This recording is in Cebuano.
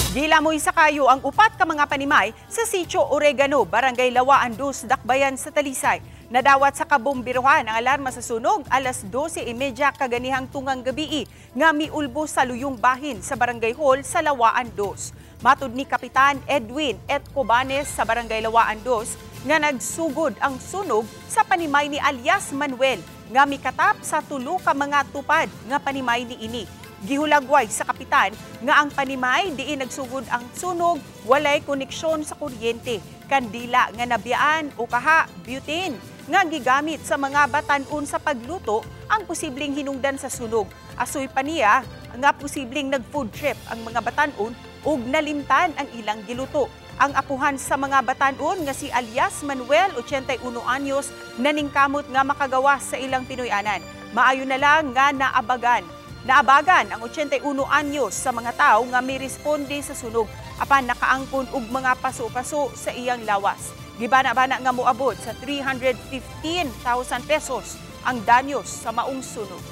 Gilamoy sa kayo ang upat ka mga panimay sa Sitio Oregano, Barangay Lawaan 2, Dakbayan sa Talisay. Nadawat sa kabombiruhan ang alarma sa sunog alas 12:30 kaganihang tungang gabii nga miulbo sa luyong bahin sa Barangay Hall sa Lawaan 2. Matud ni Kapitan Edwin Et Cobanes sa Barangay Lawaan 2 nga nagsugod ang sunog sa panimay ni alias Manuel nga mikatap sa tulo ka mga tupad nga panimay ni ini. Gihulagway sa kapitan nga ang panimay diin nagsugod ang sunog walay koneksyon sa kuryente, kandila nga nabiyaan o kaha butane nga gigamit sa mga batan-on sa pagluto ang posibleng hinungdan sa sunog. Asoy pa niya nga posibleng nag-food trip ang mga batan-on ug nalimtan ang ilang giluto. Ang apuhan sa mga batan-on nga si alias Manuel, 81 anyos, naningkamot nga makagawas sa ilang Pinoy-anan. Maayo na lang nga naabagan ang 81 anyos sa mga tao nga miresponde sa sunog apan nakaangkon og mga paso-paso sa iyang lawas. Gibana-bana nga moabot sa 315,000 pesos ang danyos sa maong sunog.